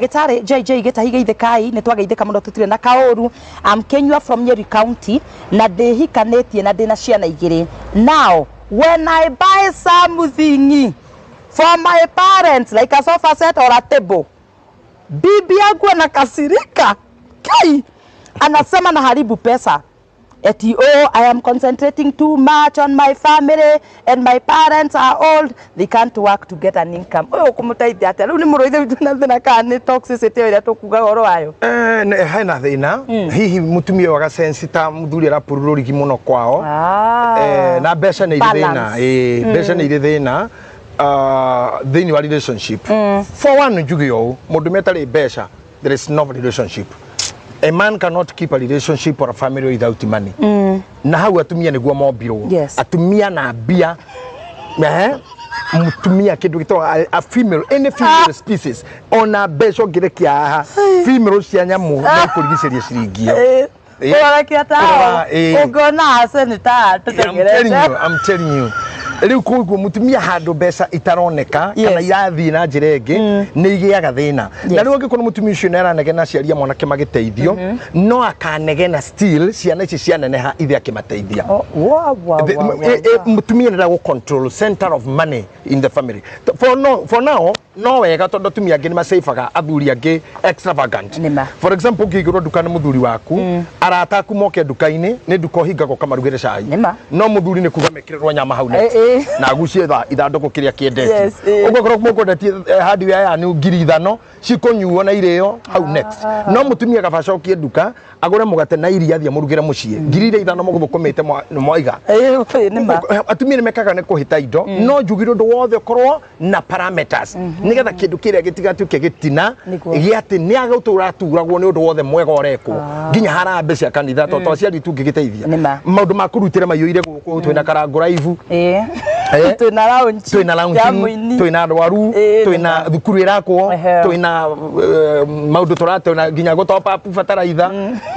Gĩtarĩ JJ Gĩtahi geithĩkai, nĩ twageithĩka mũno tũtirĩ na kaũru. I'm Kenyua from Nyeri County na ndĩhikanĩtie na ndĩna ciana igĩrĩ. Now when I buy something for my parents like a sofa set or a table, bibi yangu anakasirika. Kai anasema naharibu pesa. Eti, oh, I am concentrating too much on my family and my parents are old, they can't work to get an income. Ũyũ ũkũmũteithia atĩa? Rĩu nĩ mũrũ ithe witũ na thĩna kana nĩ toxicity ĩyo ĩrĩa tũkugaga ũhoro wayo? Hena thĩna hihi mũtumia ũyũ agacenci ta mũthuri arapurura rũrigi mũno kwao. Na mbeca nĩ irĩ thĩna. Balance. Ĩĩ, mbeca nĩ irĩ thĩna thĩinĩ wa relationship. For one, njuge ũũ, mũndũ metarĩ mbeca, there is no relationship. A man cannot keep a relationship or a family without money. Na hau atumia nĩguo mombirwo. Atumia na mbia. Mutumia kĩndũ gĩtagwo a female, any female species, ona mbeca ũngĩrekia haha, female cia nyamũ no ikũrigicĩria ciringi ĩyo. Kũrora ta Kũrora, ĩĩ. Ũngĩona ace nĩ ta I'm telling tũtengerete. you, I'm telling you. Rĩu koguo mũtumia handũ mbeca itaroneka kana irathiĩ na njĩra ĩngĩ nĩ igĩaga thĩna. Na rĩu angĩkorwo mũtumia ũcio nĩ aranegena aciari a mwanake magĩteithio, no akanegena still ciana ici cianeneha ithe akĩmateithia. Oh, wow, wow, wow, wow, wow. Mũtumia nĩ gũ control center of money in the family. For, no, for now no wega tondũ atumia angĩ nĩ macabaga athuri angĩ extravagant. Nĩ ma. For example, ũngĩigĩrwo nduka nĩ mũthuri waku, arata aku moke nduka-inĩ, nĩ nduka ũhingaga ũkamarugĩre cai. Nĩ ma. No mũthuri nĩ kuga mekĩrĩrwo nyama hau next. Na agucie ithandũkũ kĩrĩa kĩendetie. Ũguo korwo mũkwendetie hardware yanyu 5,000 cikũnyuo na irĩo hau next. No mũtumia kaba acokie nduka agũre mũgate na iria athiĩ amũrugĩre mũciĩ. 5,000 mũgũthũkũmĩte mwaiga. Nĩ ma. Atumia nĩ mekaga nĩ kũhĩta indo, no njugire ũndũ wothe ũkorwo na parameters nĩgetha kĩndũ kĩrĩa gĩtigatuĩke gĩtina gĩa atĩ nĩ agũtũra aturagwo nĩ ũndũ wothe mwega ũrekwo, nginya harambee cia kanitha tondũ aciari tungĩgĩteithia Nĩ ma. maũndũ ma kũrutĩra maiyũire gũkũ, twĩna karangũraivu. Twĩna lounge twĩna ya launching, mũini. Twĩna arwaru, Nĩ twĩna ma. thukuru ĩrakwo, twĩna maũndũ tũratwĩna nginya gũ top up bataraitha,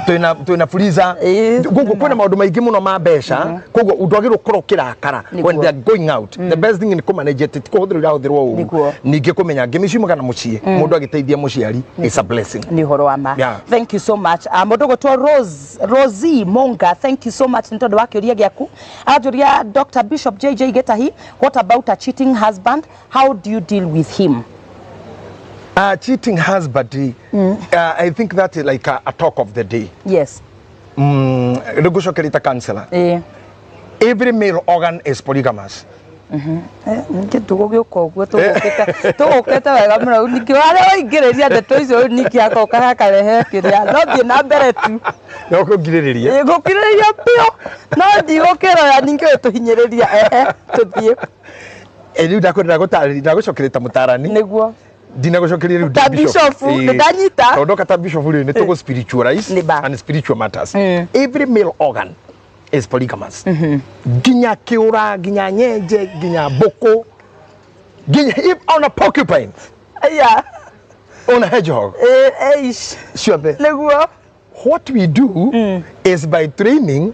twĩna freezer. Koguo kwĩna maũndũ maingĩ mũno ma mbeca, koguo ndwagĩrĩirwo gũkorwo ũkĩrakara when they are going out. The best thing nĩ kũmanage it, ti kũhũthĩrwo irahũthĩrwo ũru. Ningĩ kũmenya ngĩmĩ ciumaga na mũciĩ, mũndũ agĩteithia mũciari is a blessing. Nĩ ũhoro wa ma. Thank you so much. Mũndũ ũgwĩtwo Rose, Rosie Monga, thank you so much nĩ tondũ wa kĩũria gĩaku. Aranjũria, Dr. Bishop JJ Gĩtahi, what about a cheating husband? How do you deal with him? Cheating husband, I think that is like a talk of the day. Rĩu ngũcokeria ta counselor. Every male organ is polygamous. Ningĩ tũgũgĩũka ũguo tũgũkĩte wega mũno, ningĩ harĩa waingĩrĩria ndeto icio rĩu ningĩ agoka gakarehe kĩrĩa, no thiĩ na mbere tu. No kũngirĩrĩria. Ĩ, gũkirĩrĩria biũ, no ndigũkĩroya ningĩ ũyũ tũhinyĩrĩria, ehe, tũthiĩ. Rĩu ndakwenda gũtarĩria, ndagũcokeria ta mũtarani. Ndinagũcokeria rĩu Ta ndĩ bishop. Bishop, nĩndanyita. Tondũ ndoka ta bishop rĩ, nĩ tũgũ spiritualize Nĩ ba. and spiritual matters. Every male organ is polygamous, nginya kĩũra, nginya nyenje, nginya mbũkũ, nginya if on a porcupine, on a hedgehog, Eish. Ciothe. What we do is by training,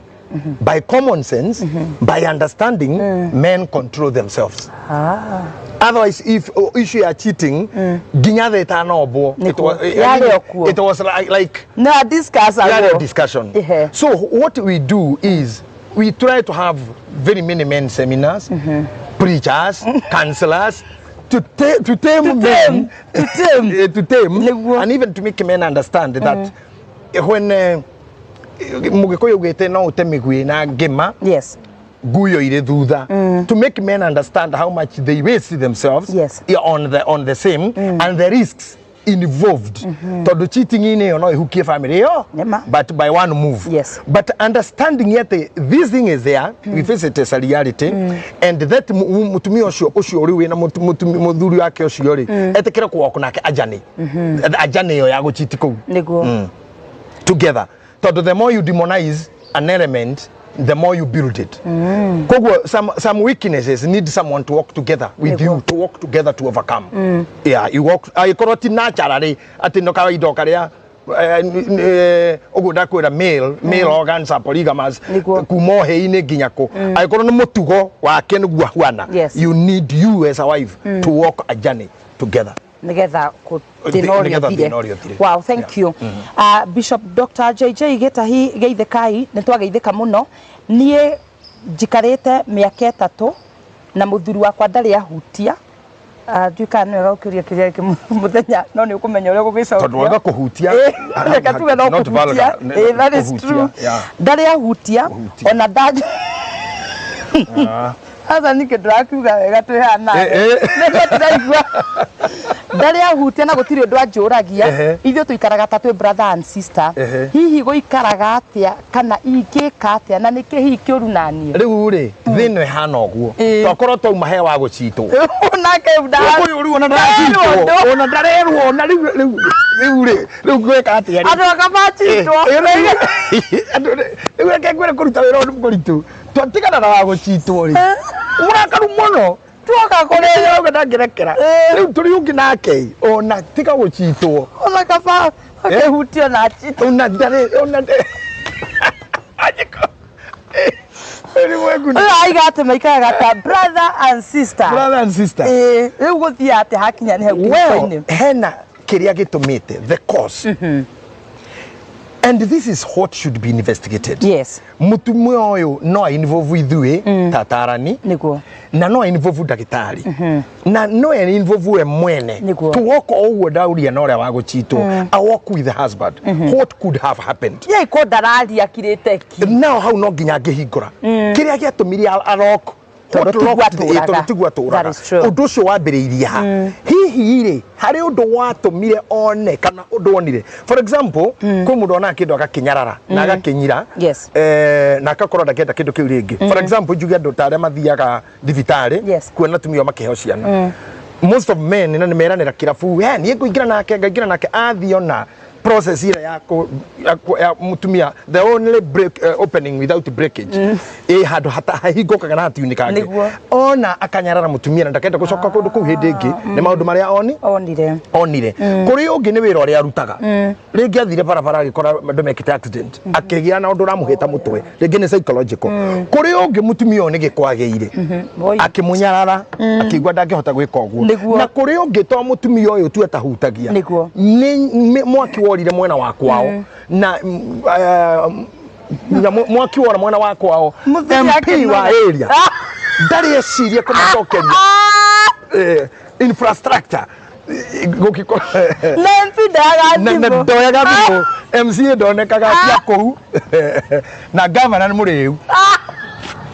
by common sense, by understanding, men control themselves. Otherwise, if issue ya cheating, nginya thĩ ĩtanombwo, it Yarĩ o kuo. it was like Na discuss yarĩ aguo. Discussion. So what we do is we try to have very many men seminars, preachers, counselors, to tame To men, tame, to tame. To tame, and even to make men understand that when Mũgĩkũyũ augĩte no ũte mĩguĩ na ngĩma nguyo irĩ thutha, to make men understand how much they waste themselves on the same and the risks involved, tondũ cheating-inĩ ĩyo no ĩhukie family ĩyo Nĩma. but by one move. But understanding atĩ this thing is there, we face it as a reality, and that mũtumia ũcio rĩu wĩna mũthuri wake ũcio rĩ, etĩkĩre kũwalk nake ajani ajani ĩyo ya gũchiti kũu together, tondũ the more you demonize an element, the more you build it. Koguo some weaknesses need someone to walk together with you, to walk together to overcome. Yeah, you walk angĩkorwo ti naturally atĩ no kawaida karĩa ũguo ndakwĩra male organs are polygamous kuma ũhĩi-inĩ nginya kũ, angĩkorwo nĩ mũtugo wake nĩguo ahuana, you need you as a wife to walk a journey together. Nigetha thĩna ũrĩa Nĩgetha ũthire. thĩna ũrĩa ũthire. Wow, thank you. Bishop Dr. JJ Gĩtahi, geithĩkai, nĩ twageithĩka mũno. Niĩ njikarĩte mĩaka 3 na mũthuri wakwa ndarĩ ahutia. Ndiũĩ kana nĩ wega gũkĩũria kĩũria gĩkĩ mũthenya, no nĩ ũkũmenya ũrĩa ũgũgĩcokia. Tondũ waga kũhutia, Reke tuge no not kũhutia. vulgar, That is kũhutia, true. yeah. Ndarĩ ahutia Kũhutia. ona nda Sasa ningĩ ndĩrakiuga wega twĩ haha nawe. Nĩguo ndĩraigua. Ndarĩ ahutia na gũtirĩ ũndũ anjũragia. Ithuĩ tũikaraga ta twĩ brother and sister. Hihi gũikaraga atĩa kana ingĩka atĩa na nĩkĩ hihi kĩũru naniĩ? Rĩu rĩ, thĩna ĩhana ũguo. Tokorwo twauma he wa gũcitwo. Nake Ũyũ rĩu ona ndarerwo ndaracitwo. ũndũ. Ona ndarerwo na rĩu rĩu rĩu rĩ, rĩu ngwĩka atĩa rĩ? Andũ anga macitwo. Rĩu reke ngwĩre kũruta wĩra ũyũ nĩ mũritũ. Twatigana na wa gũcitwo rĩ. Mũrakaru mũno. Tuoka kũrĩ Rĩu ndangĩrekera. Rĩu tũrĩ ũngĩ nake ona tiga gũcitwo. Ona kaba akĩhutio na acitwo. Ona ndarĩ ona Anjĩko. Rĩu Ũyũ aiga atĩ maikaraga ta brother and sister. Brother and sister. Rĩu gũthiaga atĩa hakinya nĩ hau Well, kĩhiko-inĩ? hena kĩrĩa gĩtũmĩte the cause. And this is what should be investigated. Mũtumia ũyũ no a involve ithuĩ ta atarani Nĩguo. na no a involve ndagĩtarĩ na no a involve we mwene. Nĩguo. Tuwoka ũguo ndauria na ũrĩa wa gũchitwo, a walk with the husband, what could have happened? Ye ko ndararia akirĩte ki. Nao hau no nginya angĩhingũra kĩrĩa gĩatũmire arok. Tondũ tiguo atũraga. Tondũ tiguo atũraga. That is true. Ũndũ ũcio wambĩrĩirie ha? Hihi rĩ, harĩ ũndũ watũmire one kana ũndũ wonire? For example, kwĩ mũndũ onaga kĩndũ agakĩnyarara na agakĩnyira, na agakorwo ndangĩenda kĩndũ kĩu rĩngĩ. For example, njuge andũ ta arĩa mathiaga thibitarĩ kuona atumia makĩheo ciana, most of men na nĩmeranĩra kĩrabu, he niĩ ngũingĩra nake, ngaingĩra nake, athiĩ ona process ĩrĩa ya mũtumia, the only break, opening without breakage, ĩ handũ hahingũkaga na hatiunĩkange. Ona akanyarara mũtumia na ndakenda gũcoka kũndũ kũu hĩndĩ ĩngĩ nĩ maũndũ marĩa oni Onire. Onire. Kũrĩ ũngĩ nĩ wĩra ũrĩa arutaga, rĩngĩ athire barabara agĩkora andũ mekĩte accident, akĩgĩa na ũndũ ũramũhĩta mũtwe, rĩngĩ nĩ psychological. Kũrĩ ũngĩ mũtumia ũyũ nĩ gĩkwagĩire, Oi. akĩmũnyarara, akĩigua ndangĩhota gwĩka ũguo. Na kũrĩ ũngĩ to mũtumia ũyũ tu atahutagia, nĩ mwaki worire mwena wa kwao na mwaki wora mwena wa kwao, Mũthuri MP akĩnoga. wa area ndarĩ eciria kũmacokeria infrastructure gũgĩkorwo Na MP ndaga na thimũ. ndoyaga thimũ, MCA ndonekaga cia kũu na gavana nĩ mũrĩu,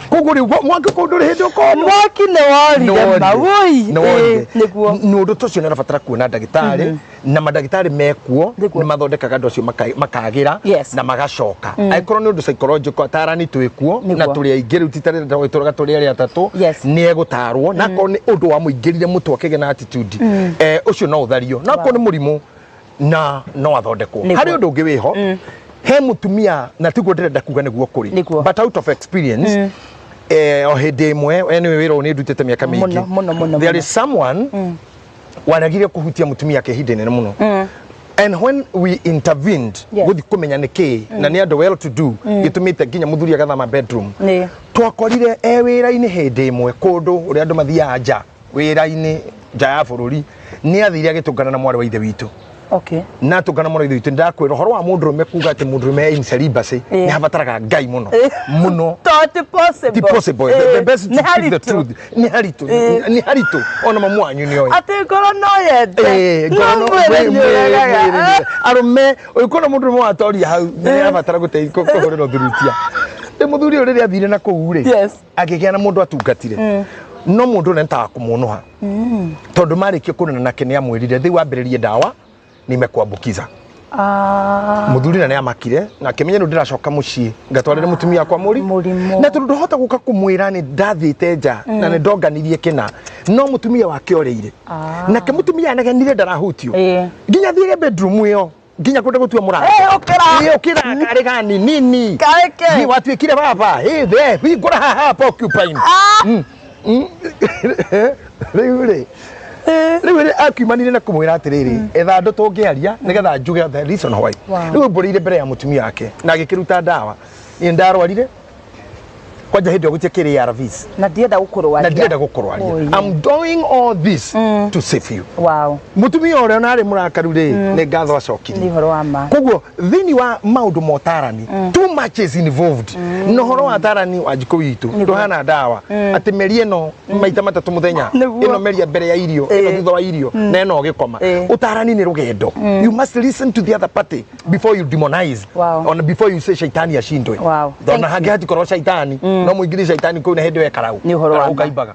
koguo rĩu mwaki kũu ndũrĩ hĩndĩ ũkonwo. Mwaki nĩ worire ma. Woi. Nĩguo. Nĩ ũndũ ta ũcio nĩ ũrabatara kuona ndagĩtarĩ, na mandagĩtarĩ mekuo nĩ mathondekaga andũ acio makagĩra na magacoka. Angĩkorwo nĩ ũndũ psychological, atarani twĩkuo na tũrĩ aingĩ rĩu, ti ta rĩrĩa twatũraga tũrĩ arĩa atatũ. Nĩ egũtarwo, na akorwo nĩ ũndũ wamũingĩrire mũtwe akĩgĩa na attitude, ũcio no ũthario, na akorwo nĩ mũrimũ na no athondekwo. Harĩ ũndũ ũngĩ wĩho he mũtumia, na tiguo ndĩrenda kuga nĩguo kũrĩ, but out of experience, o hĩndĩ ĩmwe, anyway, wĩra ũyũ nĩ ndutĩte mĩaka mĩingĩ. Mũno, mũno, mũno, There mũno. is someone waregire kũhutia mũtumia ake ihinda inene mũno, and when we intervened gũthiĩ kũmenya nĩ kĩĩ, na nĩ andũ well to do, gĩtũmĩte nginya mũthuri agathama bedroom, twakorire e wĩra-inĩ hĩndĩ ĩmwe kũndũ ũrĩa andũ mathiaga nja wĩra-inĩ, nja ya bũrũri, nĩ athire agĩtũngana na mwarĩ wa ithe witũ. Na atũngana mwarĩ wa ithe witũ, ndakwĩra ũhoro wa mũndũrũme kuga atĩ mũndũrũme e in celibacy, nĩ habataraga Ngai mũno mũno. To ti possible. Ti possible. The best to Nĩ speak the haritũ. truth, nĩ haritũ, nĩ haritũ, ona mamu wanyu nĩ oĩ. Atĩ ngoro no yende. Ngoro No no mwĩrĩ nĩ ũregaga. Arũme ũngĩkona mũndũrũme watoria hau nĩ arabatara kũhũrĩrwo thurutia. Rĩ mũthuri ũyũ rĩrĩa athire na kũu rĩ, akĩgĩa na mũndũ atungatire, no mũndũ ũrĩa nĩtaga kũmũnũha, tondũ marĩkia kũnena nake nĩ amwĩrire rĩu ambĩrĩrie ndawa nimekuambukiza. Mũthuri na nĩ amakire na akĩmenya rĩu ndĩracoka mũciĩ ngatwarĩre mũtumia wakwa mũri Mũrimũ. Na tondũ ndahota gũka kũmwĩra nĩ ndathiĩte nja na nĩ ndonganirie kĩna, no mũtumia wake orĩire. Nake mũtumia anegenire ndarahutio nginya thiire bedroom ĩyo, nginya kwenda gũtua mũrango. Ũkĩra. Ũkĩra, karĩ gani nini. Karĩ kĩ? Ni watuĩkire baba the hingũra haha porcupine. Rĩu rĩ, rĩu rĩ akiumanire na kũmwĩra atĩrĩrĩ, etha andũ tũngĩaria nĩgetha njuge the reason why. Rĩu mbũrĩire mbere ya mũtumia wake na agĩkĩruta ndawa. Niĩ ndarwarire Kwanja hĩndĩ ĩyo gũtiakĩrĩ ARVs. Na ndirenda gũkũrwaria. Na ndirenda gũkũrwaria. Oh, yeah. I'm doing all this to save you. Mũtumia ũrĩa ona arĩ mũrakaru rĩ, nĩ ngatho acokirie. Nĩ ũhoro wa ma. Koguo thĩinĩ wa maũndũ ma ũtarani, too much is involved. Na ũhoro wa tarani wa njikũ witũ ndũhana ndawa atĩ meria ĩno maita matatũ mũthenya, Nĩguo. ĩno meria mbere ya irio, ĩno thutha wa irio, na ĩno ũgĩkoma. Ũtarani nĩ rũgendo. You must listen to the other party before you demonize, on before you say shaitani ashindwe. Wow. Ona Thank hangĩ hatikorwo shaitani, no mũingĩrie shaitani kũu na hĩndĩ ĩyo ekarau. Nĩ ũhoro wa Karau ma. kaimbaga.